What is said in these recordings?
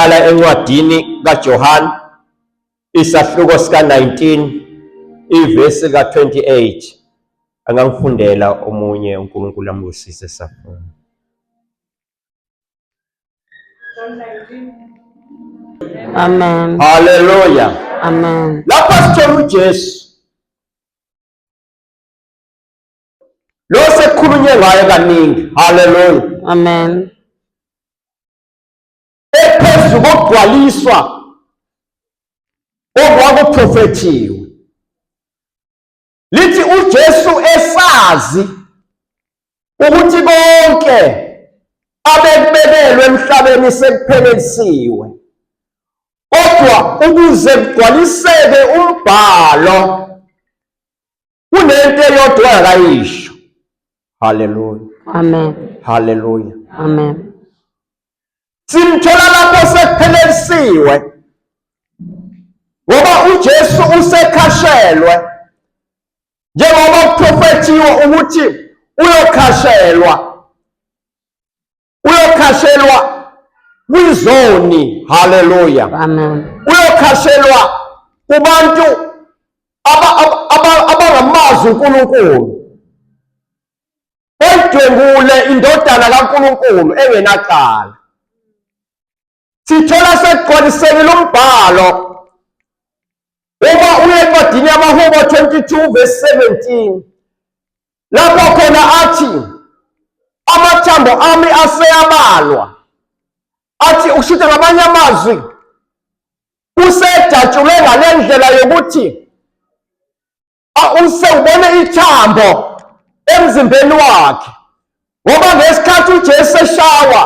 Etholakala encwadini kaJohane isahluko sika-19 ivesi lika-28. Angangifundela omunye uNkulunkulu ambusise safuna. Amen. Haleluya. Amen. Lapha sithola uJesu lo sekukhulunywe ngaye kaningi. Haleluya. Amen. Ephezu kokugcwaliswa okwakuprofethiwe. Lithi uJesu esazi ukuthi konke abekubekelwe emhlabeni sekuphelelisiwe kodwa ukuze kugcwaliseke umbhalo kunento eyodwa engakayisho. Haleluya, amen, haleluya, amen. Simthola lapho sekuphelelisiwe ngoba uJesu usekhashelwe njengoba kuprofethiwe ukuthi uyokhashelwa, uyokhashelwa kwizoni. Haleluya, amen. Uyokhashelwa kubantu abangamazi uNkulunkulu, oyidwengule indodana kaNkulunkulu engenacala. Sithola sekugcwalisekile umbhalo uma uye encwadini yamaHubo 22 verse 17 lapho khona athi amathambo ami aseyabalwa, athi ukushuthi ngamanye amazwi usedatshulwe ngale ndlela yokuthi usewubone ithambo emzimbeni wakhe, ngoba ngesikhathi uJesu eshawa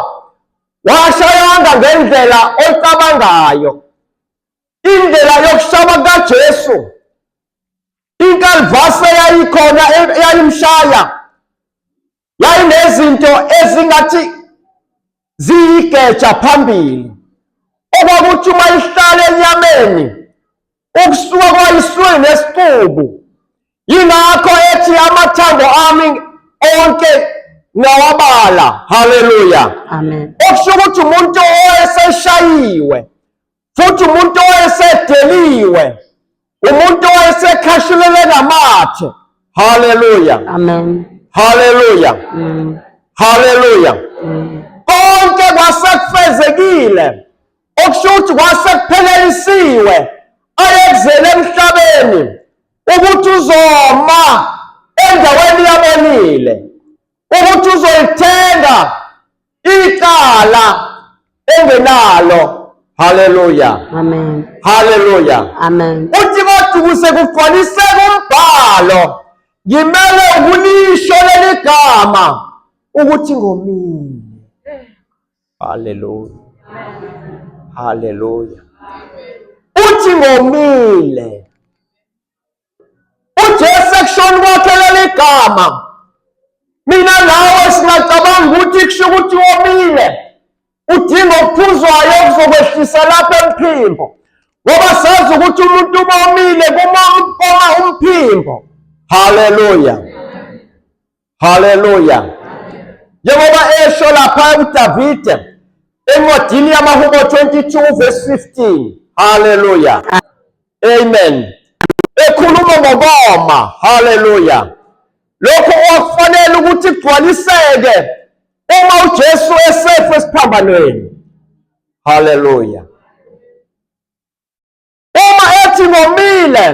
washayanga ngendlela ocabangayo. Indlela yokushawa kukaJesu, inkalvase eyayikhona eyayimshaya yayinezinto ezingathi ziyigeja phambili, okwakuthi uma ihlala enyameni ukusuka kwayisuke nesiqubu. Yingakho ethi amathambo ami onke ngawabala. Haleluya, amen. Okusho ukuthi umuntu owayeseshayiwe futhi umuntu owayesedeliwe, umuntu owayesekhashulele ngamathe. Haleluya, amen. Haleluya, haleluya. Konke kwasekufezekile, okusho ukuthi kwasekuphelelisiwe ayekuzele emhlabeni ukuthi uzoma endaweni yabonile, ukuthi uzoyithenga icala engenalo. Haleluya, amen. Haleluya, amen. Uthi kodwa ukuze kugcwaliseke umbhalo ngimele ukulisho leli gama ukuthi ngomile. Haleluya, haleluya. Uthi ngomile. UJesu ekushoni kwakhe leli gama, mina nawe singacabanga ukuthi kusho ukuthi womile, udinga okuphuzwayo okuzokwehlisa lapha emphimbo, ngoba sazi ukuthi umuntu uma omile kuma umphimbo. Haleluya, haleluya. Njengoba esho lapha uDavide encwadini yamaHubo 22 verse 15. Haleluya, amen. Ekhuluma ngokoma. Haleluya. Lokho okufanele ukuthi kugcwaliseke uma uJesu esefa esiphambanweni. Haleluya. Uma ethi ngomile,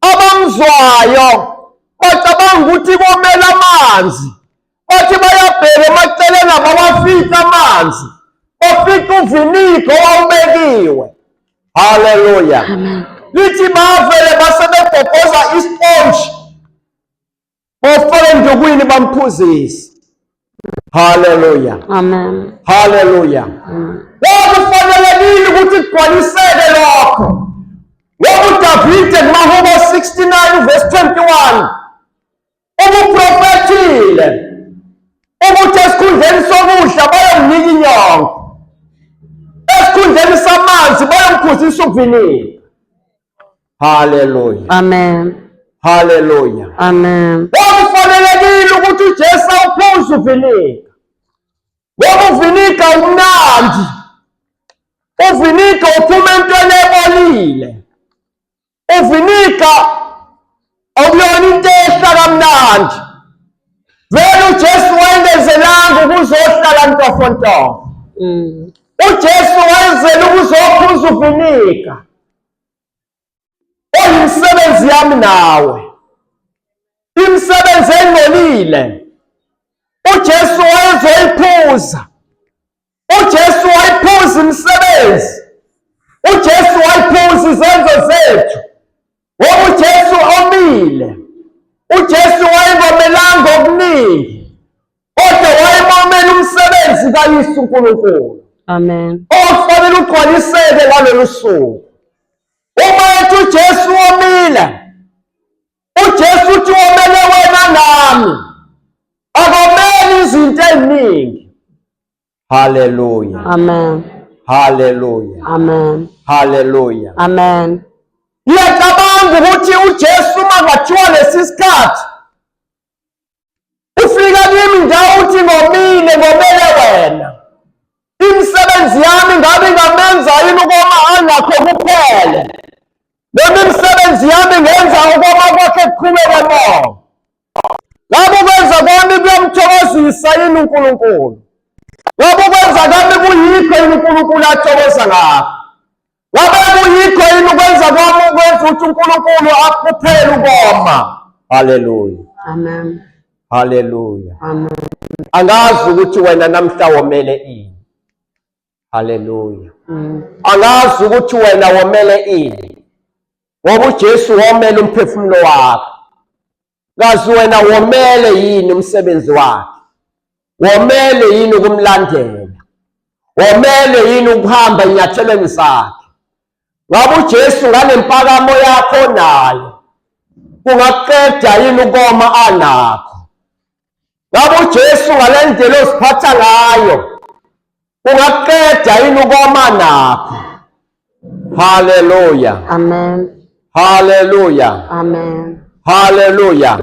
abamzwayo bacabanga ukuthi komela amanzi, bathi bayabheka emaceleni abawafici amanzi, bafica uviniga owawubekiwe. Haleluya. Lithi bavele basebebhobhoza isponge bafake endukwini bamphuzisa. Haleluya, amen. Haleluya. Kwakufanelekile ukuthi kugcwaliseke lokho, ngoba uDavide kumaHubo 69 verse 21 ubuprofethile ukuthi esikhundleni sokudla bayomnika inyongo, esikhundleni samanzi bayomphuzisa uvinika. Haleluya, amen. Haleluya, amen. Kwakufanelekile ukuthi uJesu awuphuze uvinika, ngoba uvinika umnandi. Uviniga uphuma entweni ebolile. Uviniga akuyona into ehla kamnandi. Vele uJesu wayengezelanga ukuzohlala ntofontofo. UJesu wayenzela ukuzophuza uviniga oyimisebenzi yami nawe, imisebenzi engcolile. uJesu wayezoyiphuza. uJesu wayiphuza imisebenzi. uJesu wayiphuza izenzo zethu. Ngoba uJesu omile. uJesu wayengomelanga okuningi, kodwa wayemomela umsebenzi kaYise uNkulunkulu. Amen. Okufanele ugcwaliseke ngalolu suku. Uma ethi uJesu womile, uJesu uthi womele wena nami. Akomeli izinto eziningi. Haleluya. Amen. Haleluya. Amen. Haleluya. Amen. Ngiyacabanga ukuthi uJesu uma ngathiwa lesi sikhathi ufika kimi ndawo uthi ngomile, ngomele wena. Imisebenzi yami ngabe ingamenza yini ukoma anakho kuphele? Noma imisebenzi yami ngenza ukoma kwakhe kuqhubeke more? Ngabe ukwenza kwami kuyamthokozisa yini uNkulunkulu? Ngabe ukwenza kwami kuyikho yini uNkulunkulu athokoza ngakho? Ngabe kuyikho yini ukwenza kwami ukwenza ukuthi uNkulunkulu akuphele ukoma? Haleluya. Amen. Haleluya. Amen. Angazi ukuthi wena namhla womele ini. Haleluya. Angazi ukuthi wena womele ini. Ngoba uJesu womele umphefumulo wakho. Kazi wena womele yini umsebenzi wakhe? Womele yini ukumlandela? Womele yini ukuhamba enyathelweni zakhe? Ngabe uJesu ngalempakamo yakho nayo kungakuqeda yini ukoma anakho? Ngabe uJesu ngale ndlela oziphatha ngayo kungakuqeda yini ukoma nakho? Haleluya. Amen. Haleluya. Amen. Haleluya.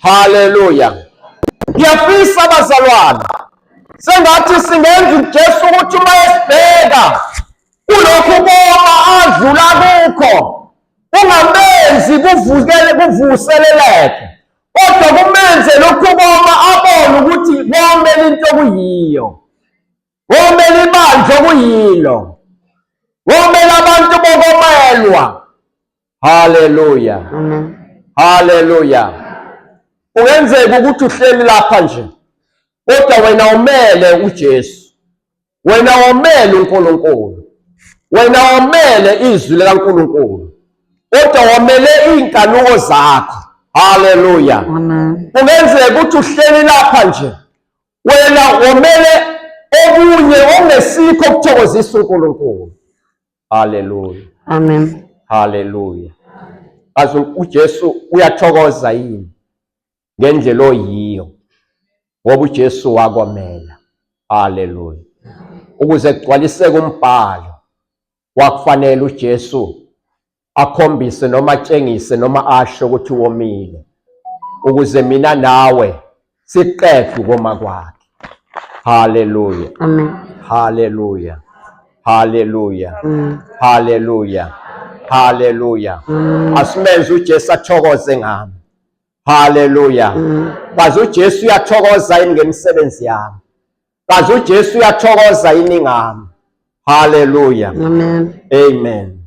Haleluya. Ngiyafisa bazalwane sengathi singenza uJesu ukuthi uma esibheka kulokhu koma adlula kukho kungamenzi kuvukele kuvuseleleke, kodwa kumenze lokhu koma abone ukuthi komele into okuyiyo, komele ibandla okuyilo, komele abantu bokomelwa. Haleluya. Amen. Haleluya. Kungenzeka ukuthi uhleli lapha nje, kodwa wena umele uJesu, wena womele uNkulunkulu, wena womele izwi likaNkulunkulu, kodwa womele iy'nkanuko zakho. Haleluya. Amen. Kungenzeka ukuthi uhleli lapha nje, wena womele okunye okungesikho ukuthokozisa uNkulunkulu. Haleluya. Amen. Haleluya. Kazi uJesu uyathokoza yini ngendlela oyiyo? Ngoba uJesu wakomela. Haleluya. Ukuze kugcwaliseke umbhalo, kwakufanele uJesu akhombise noma atshengise noma asho ukuthi womile, ukuze mina nawe siqede ukoma kwakhe. Haleluya. Amen. Haleluya. Haleluya. Haleluya. Haleluya. Asimenze uJesu athokoze ngami. Haleluya. Kazi uJesu uyathokoza yini ngemisebenzi yami? Kazi uJesu uyathokoza yini ngami? Haleluya. Amen. Amen.